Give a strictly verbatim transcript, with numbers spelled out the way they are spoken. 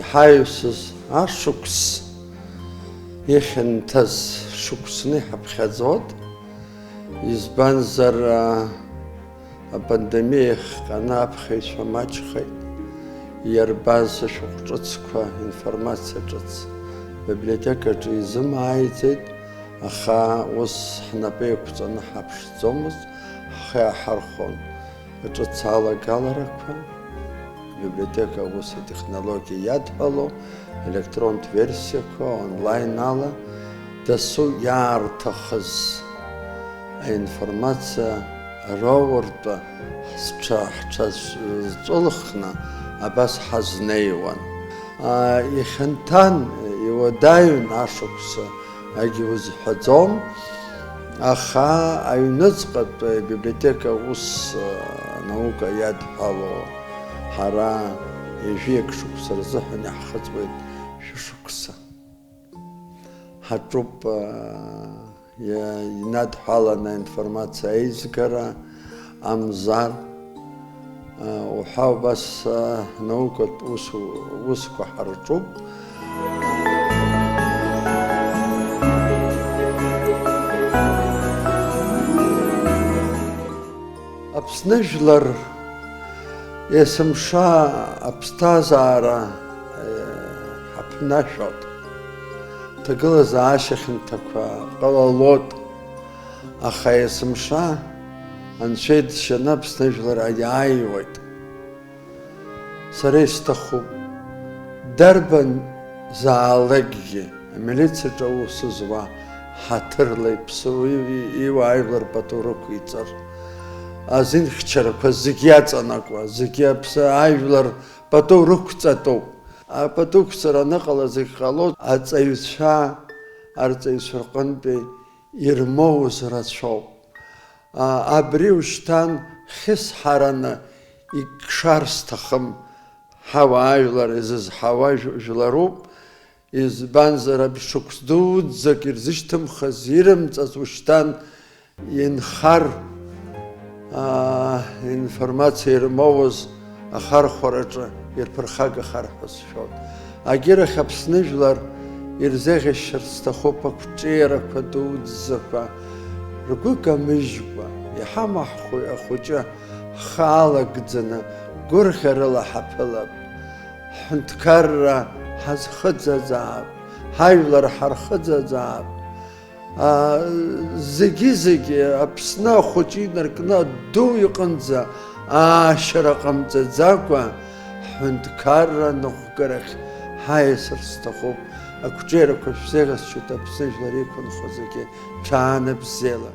Иҳаҩсыз ашықәс ихьанҭаз шықәсны иҳаԥхьаӡоит, избанзар, апандемиа иахҟьаны аԥхьаҩцәа маҷхеит, иарбаз ашәҟәы ҿыцқәа, информациа ҿыц библиотекаҿы изымааиӡеит, аха ус ҳнапы еиқәҵаны ҳаԥшӡомызт, ҳхы иаҳархәон. Ҿыц алагаларақәа, абиблиотека аус атехнологиа иадҳәало, електронтә версиақәа, онлайн ала, дасу иаарҭахыз аинформациа роуртә ҳцәа-, ҳҽазҵәылхны абас ҳазнеиуан. А, ихьанҭан, иуадаҩын ашықәса, агьузҳәаӡом, аха аҩныҵҟатәи абиблиотека аус, а, анаука иадҳәало, ҳара ҩажәиак шықәса рзыҳәан иаҳхыҵуеит шәышықәса. Ҳаҿуп, а, иа-, инадҳәаланы аинформациа аизгара, амзар, уҳәа убас анаукатә ус, усқәа ҳарҿуп. Аԥсны жәлар есымша аԥсҭазаара, ҳаԥнашәоит. Ҭагылазаашьа хьанҭақәа ҟалалоит. Аха есымша Анцәа иџьшьаны Аԥсны жәлар иааиуеит. Сара исҭахуп, дарбанзаалакгьы амилициаҿы аус зуа, ҳаҭырла иԥсу, и-, и-, иуаа ажәлар пату рықәиҵар, азинхьчарақәа зегьы иаҵанакуа, зегьы аԥсы ажәлар пату рықәҵатәуп. Апатуқәҵара аныҟала зегь ҟалоит, аҵаҩцәа, арҵаҩцәа рҟынтәи ирмоуз рацәоуп. А, абри ушьҭан хьысҳараны икшар сҭахым. Ҳауаажәлар изызҳауа жәларуп, избанзар, абжьықәс дуӡӡак ирзышьҭымхыз, ирымҵаз ушьҭан инхар, аа, информациа ирмоуз ахархәараҿы ирԥырхагахар ҳәа сшәон. Агьырахь Аԥсны жәлар ирзеӷьашьарц сҭахуп ақәҿиарақәа дуӡӡақәа, ргәы камыжькәа, иҳамаҳхәи ахәыҷы ҳхы алагӡаны гәырӷьарыла ҳаԥылап. Ҳҳәынҭқарра ҳазхыӡаӡаап, ҳажәлар ҳархыӡаӡаап. А, зегьы-зегьы Аԥсны ахәыҷы инаркны аду иҟынӡа аашьара ҟамҵаӡакәа, ҳҳәынҭқарра аныҟәгарахь ҳаиасырц сҭахуп. Ақәҿиарақәа шәзеиӷьасшьоит, Аԥсны жәлар иқәынхо зегьы ҽаанбзиала.